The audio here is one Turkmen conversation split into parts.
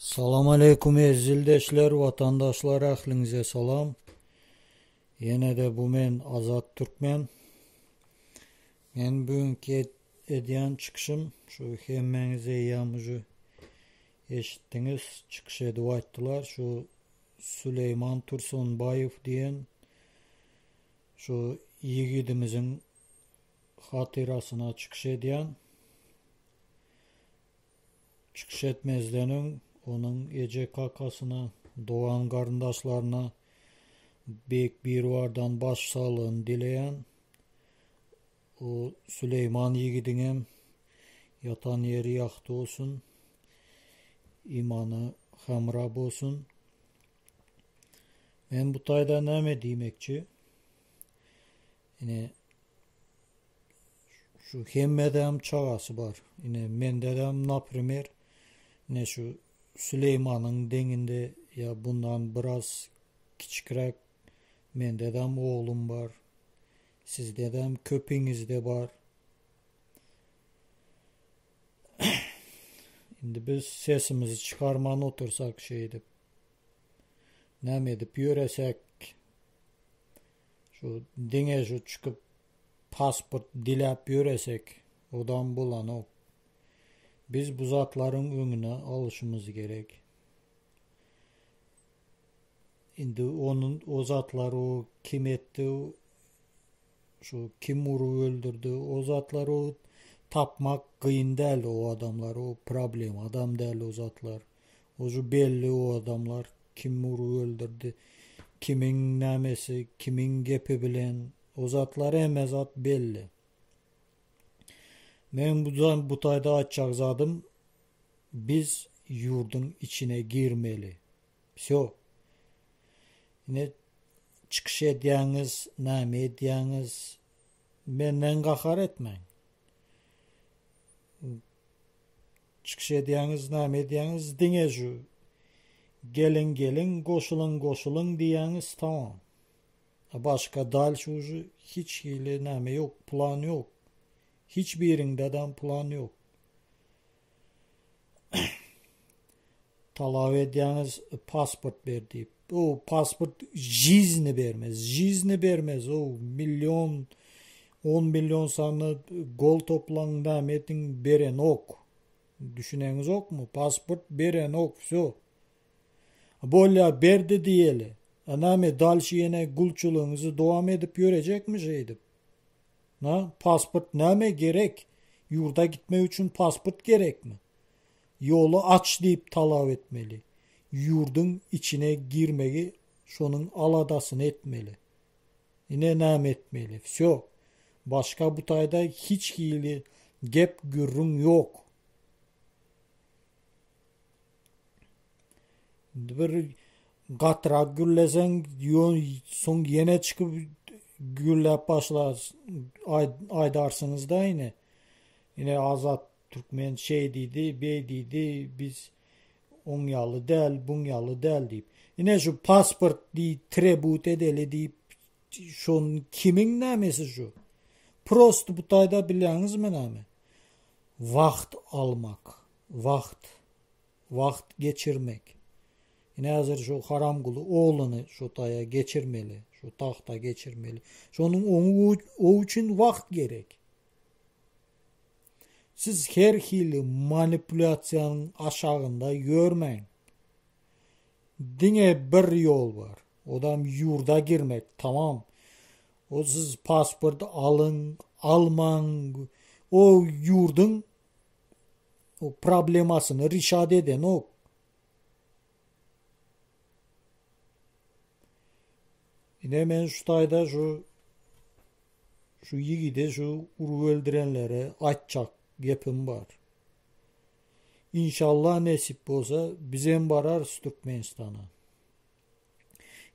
Salam aleýkum eziz ildeşler, watandaşlar ähliňize salam. Ýene-de bu men Azat Türkmen. Men bugünki edýän çykyşym şu hemmäňiz eýýäm uje eşitdiňiz, çykyş edip aýtdylar. Şu Süleýman Tursunbaýew diýen şu ýigidimiziň hatyrasyna çykyş edýän. Çykyş etmezden öň onuň eje-kakasyna, dogan-garyndaşlaryna Beýik Biribardan baş saglygyny dileýän. O Süleýman ýigidiňem ýatan ýeri ýagty bolsun, imany hemra bolsun. Men bu taýda näme diýmekçi? Ine şu hemmedem çagasy bar. Ine mendedem naprimer ine şu Süleýmanyň deňinde ýa bundan biraz kiçikräk mendedem oglum bar. Sizdedem köpiňizde bar. Indi biz sesimizi çykarman otursak şeýdip näme edip ýöresek Şu diňe şu çykyp pasport diläp ýöresek odam bolanok. Biz bu zatlaryň öňüne alyşymyz gerek. Indi onun o zatlary o kim etdi şu kim urup öldürdi o zatlary o tapmak kyn däl o adamlar o problem adam däl o zatlar. Oju belli o adamlar kim urup öldürdi, kimiň nämesi, kimiň gepi bilen o zatlar hemme zat belli. Men bu, bu taýda aýtjak zadym biz ýurduň içine girmeli. Vsyo. Ine çykyş edýäňiz, näme edýäňiz, menden gahar etmäň. Çykyş edýäňiz, näme edýäňiz, diňe şu geliň geliň, goşulyň goşulyň diýýäňiz, tamam. A başga dalşy uje hiç hili näme ýok, plan ýok. Hiç biriňdedem plan ýok. Talap edýäňiz pasport ber diýip. O pasport žizni bermez, žizni bermez. O million, 10 million sany gol toplaň näme ediň berenok. Düşüneňizokmy? Pasport berenok, vsyo. Bolýa berdi diýeli. A näme dalşy ýene gulçulygyňyzy dowam edip ýörejekmi şeýdip? Na, pasport näme gerek? Ýurda gitmek üçin pasport gerekmi? Ýoly aç diýip talap etmeli. Ýurduň içine girmegi şonuň aladasyny etmeli. Ine näme etmeli. Vsyo. Başga bu taýda hiç hili gep gürrüň ýok. Indi bir gatyrak gürleseň soň ýene çykyp gürläp başlar aýdarsyňyzda ine. Ine Azat Türkmen şeý diýdi, beý diýdi, biz oň ýaly däl, buň ýaly däl diýip. Ine şu pasport diýip trebut edeli diýip şon kimiň nämesi şu? Prosto bu taýda bilýäňizmi näme? Wagt almak, wagt, wagt geçirmek. Ine häzir şu Haramguly ogluny şu taýa geçirmeli, şu tagta geçirmeli. Şonuň oň o üçin wagt gerek. Siz her hili manipulýasiýanyň aşagynda ýörmäň. Diňe bir ýol bar. Odam ýurda girmek, tamam. O siz pasport alyň, almaň, o ýurduň o problemasyny rişat edenok. Ine men şu taýda şu şu ýigide şu urup öldürenlere aýtjak gepim bar. İnşallah nesip bolsa bizem bararys Türkmenistana.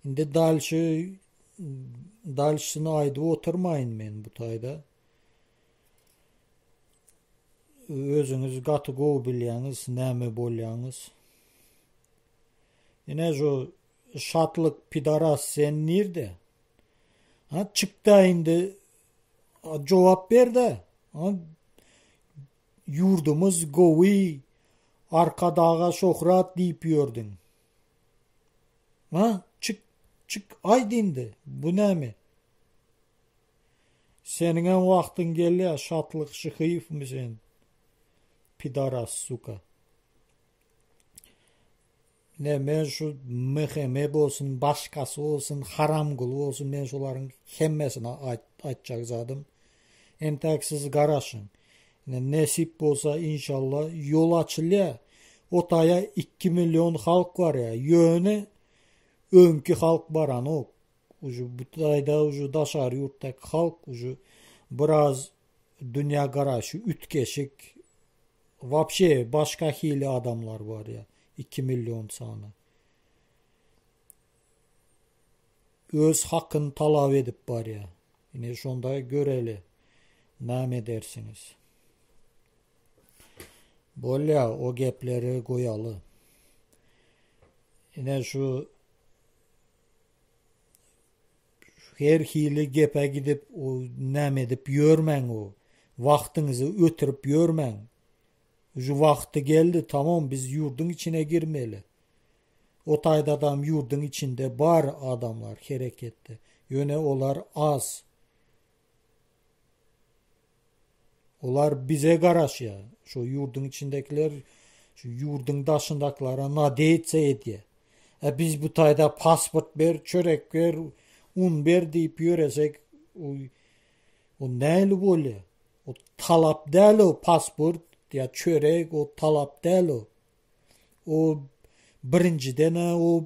Indi dalşy dalşyny aýdyp oturmaýyn men bu taýda. Özüňiz gaty gowy bilýäňiz näme bolýaňyz. Ine şu Şatlyk pidaras sen nirde? Ha çykda indi jogap berde. Ha ýurdumyz gowy. Arkadaga şöhrat diýip ýördüň. Ha? Çyk, çyk, aýt indi, bu näme? Seniňem wagtyň gelýär, Şatlyk Şyhyýewmi sen? Pidaras, suka. Ne men şu MHM bolsun, başgasy bolsun, Haramguly bolsun, men şolaryň hemmesine aýtjak zadym. Entäk siz garaşyň. Ine nesip bolsa inşallah ýol açylýar. O taýa 2 million halk barýar. Ýöne öňki halk baranok. Uje bu taýda uje daşary ýurtdaky halk uje biraz dünýä garaşy üýtgeşik. Wapşe başga hili adamlar barýar. 2 million sany. Öz hakyny talap edip barýar. Ine şonda göreli. Näme edersiňiz? Bolýa o gepleri goýaly. Ine şu her hili gepe gidip o näme edip ýörmäň o. Wagtyňyzy ötürip ýörmäň. Şu wagty geldi tamam biz ýurduň içine girmeli. O taýdadam ýurduň içinde bar adamlar hereketde. Ýöne olar az. Olar bize garaşýar. Şu ýurduň içindekiler şu ýurduň daşyndakylara nadeýtsa edýär. E biz bu taýda pasport ber, çörek ber, un ber diýip ýöresek, o, o näli bolýar? O talap däl o pasport ýa çörek o talap däl o. O birinjiden o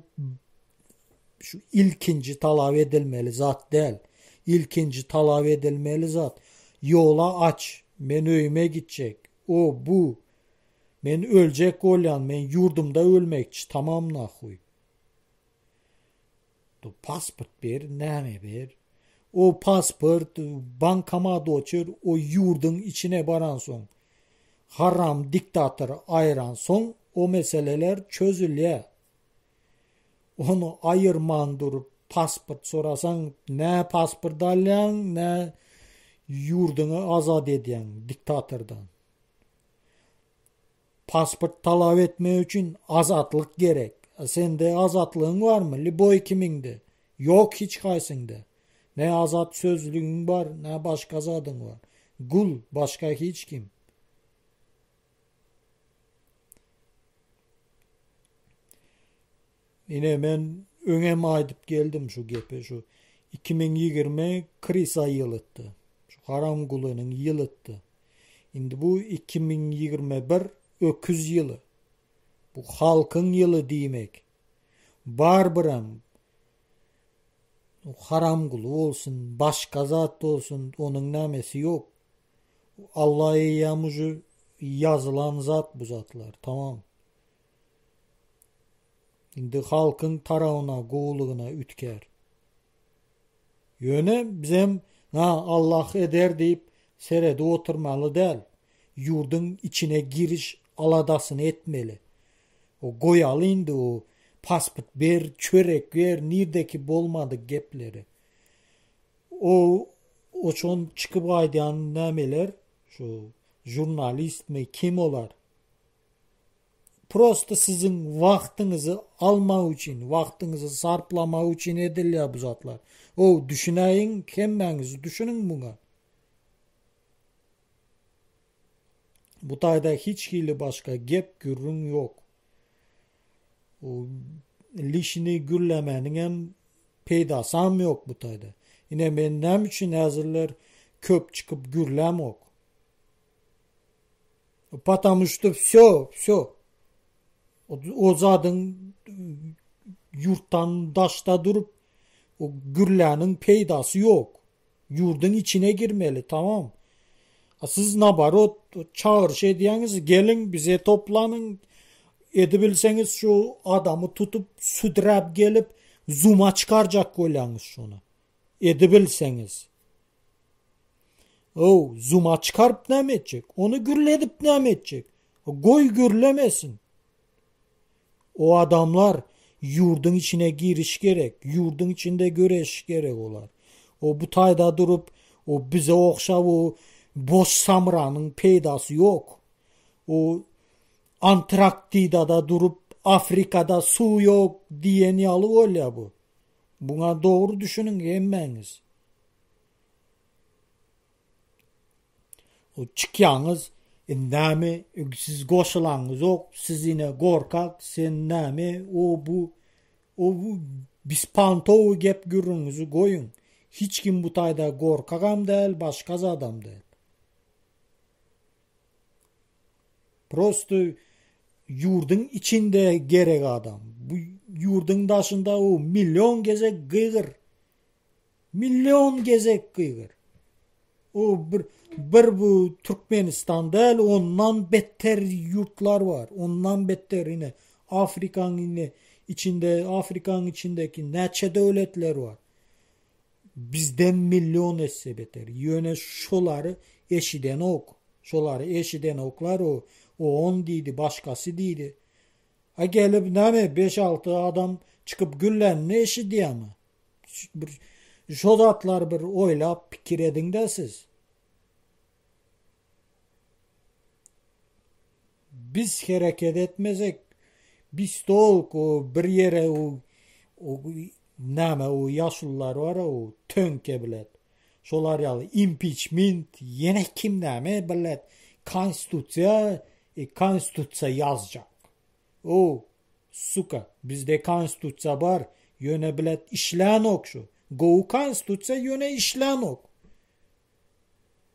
şu ilkinji talap edilmeli zat däl. Ilkinji talap edilmeli zat ýola aç, men öýüme gitjek. O bu men öljek bolýan, men ýurdumda ölmekçi, tamam nahuý. Du pasport ber, näme ber? O pasport bankomat oçur, o ýurduň içine baransoň, haram diktator aýransoň o meseleler çözülýär. Ony aýyrman durup pasport sorasaň, nä pasport alýaň, nä ýurduňy azat edýäň diktatordan. Pasport talap etmek üçin azatlyk gerek. A sende azatlygyň barmy? Lýuboý kimiňde? Ýok hiç haýsyňda. Ne azat sözlügiň bar, ne başga zadyň bar. Gul, başga hiç kim. Ine men öňem aýdyp geldim şu gepi şu 2020 krisa ýylytdy. Şu Haramgulynyň ýylytdy. Indi bu 2021 öküz ýyly. Bu halkyň ýyly diýmek. Barybirem Haramguly bolsun, başga zat bolsun, onuň nämesi ýok. Allah eýýäm uje ýazylan zat bu zatlar. Tamam. Indi halkyň tarawyna, gowulygyna ütkär. Ýöne bizem ha Allah eder diýip seredip oturmaly däl. Ýurduň içine giriş aladasyny etmeli. O goýaly indi o pasport ber, çörek ber, nirdeki bolmadyk gepleri. O oçon çykyp aýdýan nämeler, şu žurnalistmi kim olar? Prosta siziň wagtyňyzy almak üçin, wagtyňyzy sarplamak üçin edilýär bu zatlar. O düşünäýiň, hemmäňiz düşüniň muňa. Bu taýda hiç hili başga gep, gürrüň ýok. O lişini gürlemäniňem peýdasam ýok bu taýda. Ine men näme üçin häzirler köp çykyp gürlämok. Потому что все, все. O zadyň ýurtdan daşda durup o gürläniň peýdasy ýok. Ýurduň içine girmeli, tamam. A siz nabarot çagyryş edýäňiz, geliň bize toplanyň. Edibilseňiz şu adamy tutup südräp gelip zuma çykarjak bolýaňyz şony. Edibilseňiz. Ow, zuma çykaryp näme etjek? Ony gürledip näme etjek? Goý gürlemesin. O adamlar ýurduň içine giriş gerek, ýurduň içinde göreş gerek olar. O bu taýda durup, o bize ogşap o boş samranyň peýdasy ýok. O. Antraktidada durup Afrikada suw ýok diýen ýaly bolýar bu. Buňa dogry düşüniň hemmäňiz. O çykýaňyz, e, näme siz goşulaňyzok, siz ine gorkak, sen näme, o bu o bu bispantowy gep gürrüňizi goýuň. Hiç kim bu taýda gorkagam däl, başga zadam däl. Prosto ýurduň içinde gerek adam. Bu ýurduň daşynda o million gezek gygyr. Million gezek gygyr. O bir bir bu Türkmenistan däl, ondan beter ýurtlar bar. Ondan beter ine Afrikanyň ine içinde Afrikanyň içindeki näçe döwletler bar. Bizden million esse beter. Ýöne şolary eşidenok. Şolary eşidenoklar o o on diýdi, başgasy diýdi. A gelip näme beş-alty adam çykyp güllenini eşidýämi? Bir şo zatlary bir oýlap pikir ediňdä siz. Biz hereket etmesek, biz tolk o bir ýere o, o näme o ýaşulular bar o töňke bilet. Şolar ýaly impiçment ýene kim näme bilet konstitusiýa e, konstitusiýa ýazjak. O suka bizde konstitusiýa bar ýöne bilet işlänok şu. Gowy konstitusiýa ýöne işlänok.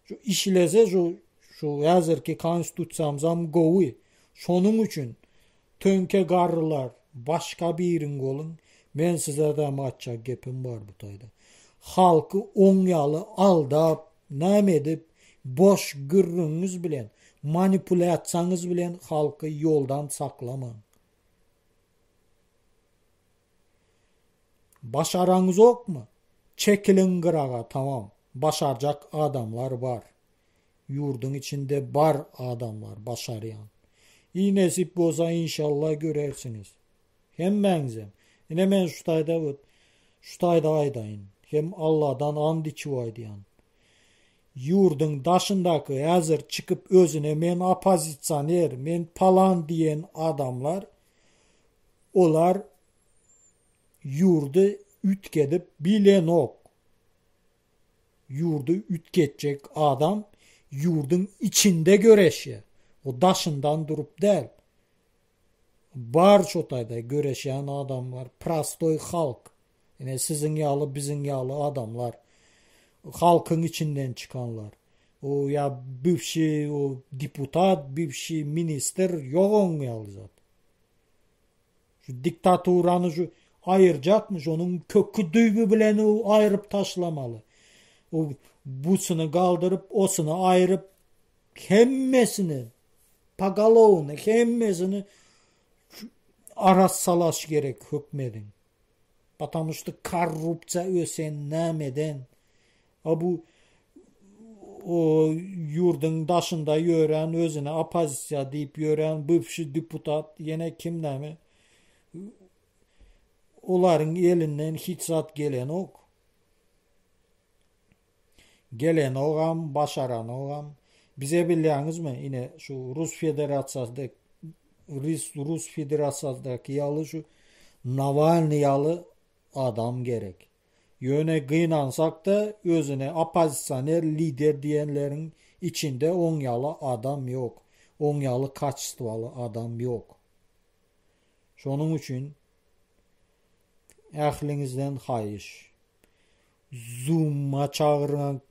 Şu işlese şu şu häzirki konstitusiýamyzam gowy. Şonuň üçin töňke garrylar başga biriň boluň. Men size-de aýtjak gepim bar bu taýda. Halky oň ýaly aldap, näme edip, boş gürrüňiňiz bilen, manipulýasiýaňyz bilen halky ýoldan saklamaň. Başaraňyzokmy? Çekiliň gyraga tamam. Başarjak adamlar bar. Ýurduň içinde bar adamlar başarýan. I nesip bolsa inşallah görersiňiz. Hemmäňizem. Ine men şu taýda şu taýda aýdaýyn. Hem Alladan and içip aýdýan. Ýurduň daşyndaky häzir çykyp özüne men oppozisioner, men palan diýen adamlar olar ýurdy üýtgedip bilenok. Ýurdy üýtgetjek adam ýurduň içinde göreşýär. O daşyndan durup däl. Bar şo taýda göreşýän adamlar, prostoý halk. Ine siziň ýaly, biziň ýaly adamlar. Halkyň içinden çykanlar. O ýa bywşi o deputat, bywşi ministr ýok oň ýaly zat. Şu diktaturany şu aýyrjakmy, şonuň köki düýbi bilen aýryp taşlamaly. O busyny galdyryp, osuny aýryp hemmesini pogolovny hemmesini arassalaş gerek hökmediň. Потому что korrupsiýa ösen nämeden? A bu o ýurduň daşynda ýören özüne oppozisiýa diýip ýören bywşy deputat ýene kim näme olaryň elinden hiç zat gelenok. Gelenogam, başaranogam. Bize bilýäňizmi, ine şu Rus Federasiýasy Rus, Rus Federasiýasyndaky ýaly şu Nawalnyý ýaly adam gerek. Ýöne gynansak-da, özüne oppozisioner lider diýenleriň içinde oň ýaly adam ýok. Oň ýaly kaçestwaly adam ýok. Şonuň üçin ähliňizden haýyş, Zoom-a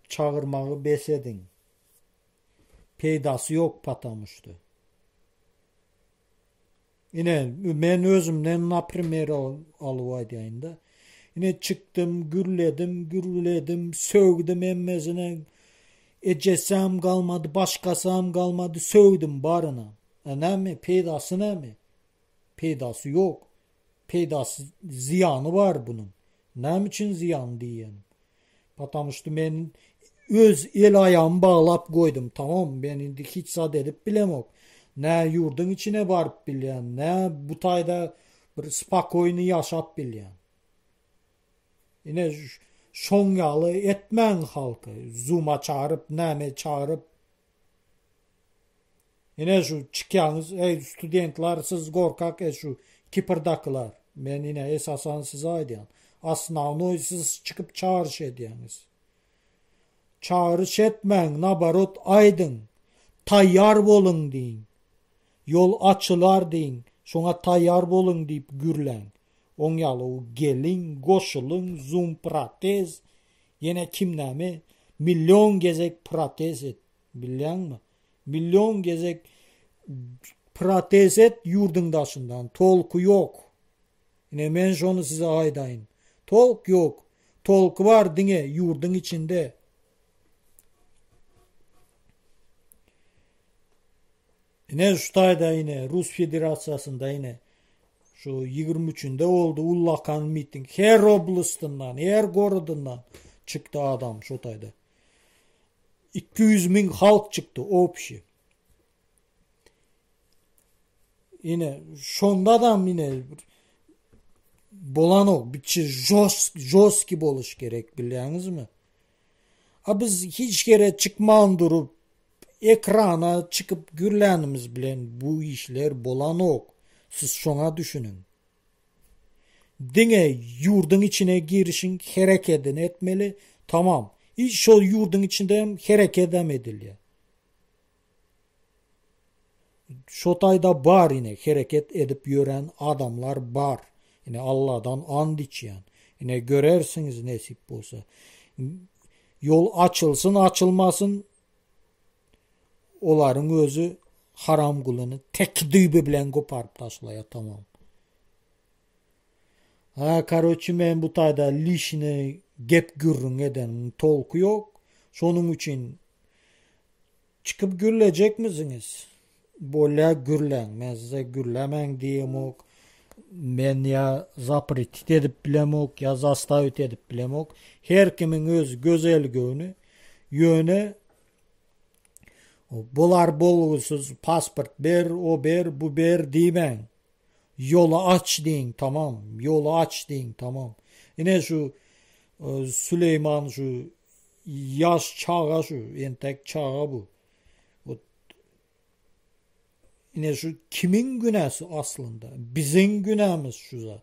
çagyrmagy bes ediň. Peýdasy ýok patamuşda. Ine, men özümden naprimer alyp aýdaýyn-da. Ine çykdym, gürledim, gürledim, sögdüm hemmesine. Ejesem galmady, başgasam galmady, sögdüm baryna. E näme, peýdasy näme? Peýdasy ýok. Peýdasy, zyýany bar bunuň. Näme üçin zyýan diýýän? Потому что men öz el aýagymy baglap goýdum, tamam, men indi hiç zat edip bilemok. Nä ýurduň içine baryp bilýän, nä bu taýda bir spokoýny ýaşap bilýän. Ine şoň ýaly etmäň halky, zuma çagyryp, näme çagyryp. Ine şu çykýaňyz, eý studentler siz gorkak e şu Kiprdakylar. Men ine esasan size aýdýan. Osnownoý siz çykyp çagyryş edýäňiz. Çagyryş etmäň, naborot aýdyň. Taýýar boluň diýiň. Ýol açylar diýiň. Şoňa taýýar boluň diýip gürläň. Oň ýaly geliň, goşulyň, zoom protez, ýene kim näme, million gezek protez et. Bilýäňmi? Million gezek protez et ýurduň daşyndan. Tolky ýok. Ine men şony size aýdaýyn. Tolk ýok. Tolky bar diňe ýurduň içinde. Ine şu taýda ine Rus Federasiýasynda ine şu 23-ünde boldy ullakan miting. Her oblastyndan, her gorodyndan çykdy adam şu taýda. 200 müň halk çykdy obşi. Ine şondadam ine bolanok biçi žostki boluş gerek bilýäňizmi? A biz hiç ýere çykman durup ekrana çykyp gürlänimiz bilen bu işler bolanok. Siz şoňa düşüniň. Diňe ýurduň içine girişiň herekedini etmeli. Tamam. Hiç şol ýurduň içinde hem herekedem edilýär. Şo taýda bar ine hereket edip ýören adamlar bar. Ine Alladan and içýän. Ine görersiňiz nesip bolsa. Ýol açylsyn açylmasyn olaryň özi Haramgulyny tek düýbi bilen goparyp taşlaýar tamam. Ha karoçi men bu taýda lişni gep gürrüň edeniň tolky ýok. Şonuň üçin Çykyp gürlejekmisiňiz? Bolýa gürläň, men size gürlämäň diýemok. Men ýa zapretit edip bilemok, ýa zastavit edip bilemok. Her kimiň öz gözel göwni. Ýöne bular bolgusyz pasport ber, o ber, bu ber diýmäň. Ýoly aç diýiň, tamam. Ýoly aç diýiň, tamam. Ine şu e, Süleýman şu Ýaş çaga şu, entek çaga bu. Ine şu kimiň günäsi aslynda? Biziň günämiz şu zat.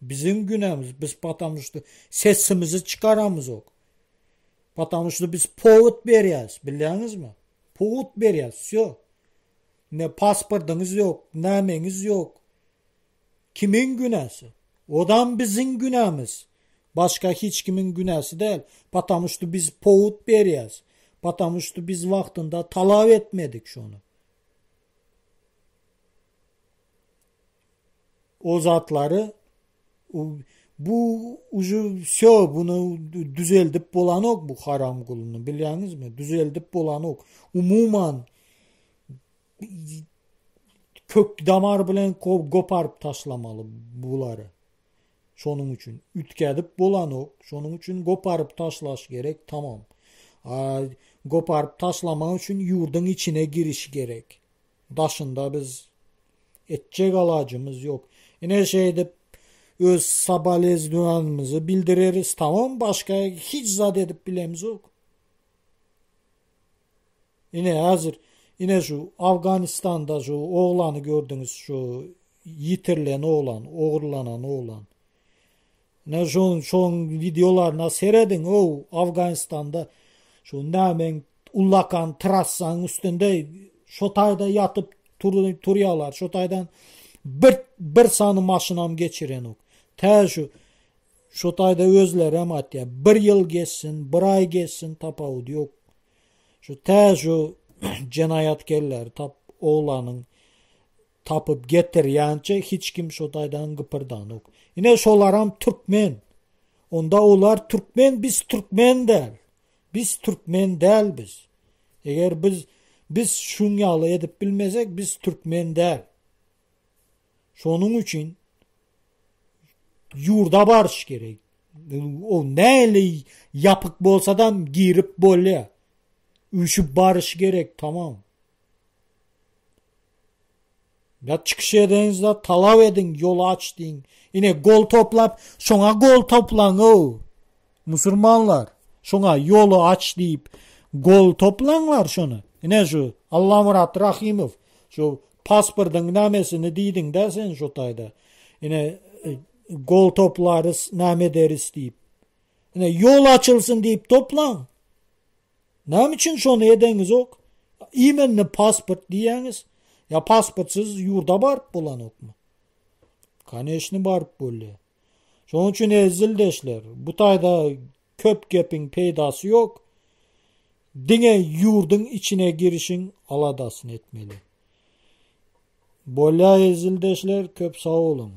Biziň günämiz. Biz потому что sesimizi çykaramyzok. Потому что biz powod berýäs, bilýäňizmi? Powod berýäs, wsё. Ne pasportyňyz ýok, nämeňiz ýok. Kimiň günäsi? Odam biziň günämiz. Başga hiç kimiň günäsi däl. Потому что biz powut berýäs. Потому что biz wagtynda talap etmedik şony. O zatlary bu uje wsё bunu düzeldip bolanok bu haramgulyny bilýäňizmi? Düzeldip bolanok. Umuman kök damar bilen goparyp taşlamaly bulary. Şonuň üçin üýtgedip bolanok. Şonuň üçin goparyp taşlaş gerek tamam. A goparyp taşlamak üçin ýurduň içine giriş gerek. Daşynda biz etjek alajymyz ýok. Ine şeýdip öz soboleznuwanymyzy bildireris tamam başga hiç zat edip bilemizok. Ine häzir ine şu Afganistanda şu oglany gördüňiz şu ýitirilen oglan, ogurlanan oglan. Ine şoň şoň wideolaryna serediň ow Afganistanda şu nämeň ullakan trassaň üstünde şo taýda ýatyp turýarlar. Şo taýdan bir bir sany maşynam geçirenok. Tä şu Şo taýda özlerem aýtýar. Bir ýyl geçsin, bir aý geçsin tapawudy ýok. Şu tä şu jenaýatkerleri tap oglanyň tapyp getirýänçe hiç kim şo taýdan gypyrdanok. Ine şolaram türkmen. Onda olar türkmen biz türkmen däl. Biz türkmen däl biz. Eger biz biz şuň ýaly edip bilmesek biz türkmen däl. Şonuň üçin ýurda baryş gerek. O näli ýapyk bolsadam girip bolýar. Üşüp baryş gerek tamam. Ya çykyş edeňizde talap ediň, ýol aç diýiň. Ine gol toplap, şoňa gol toplaň o. Musulmanlar, şoňa ýoly aç diýip gol toplaňlar şony. Ine şu Allamyrat Rahimow. Şu pasportyň nämesini diýdiň-dä sen şu taýda. Ine gol toplarys, näme ederis diýip. Ine ýol açylsyn diýip toplaň. Näme üçin şony edeňizok? Imenni pasport diýýäňiz. Ýa pasportsyz ýurda baryp bolanokmy? Koneçni baryp bolýar. Şonuň üçin eziz ildeşler, bu taýda köp gepiň peýdasy ýok. Diňe ýurduň içine girişiň aladasyny etmeli. Bolýar eziz ildeşler, köp sag boluň.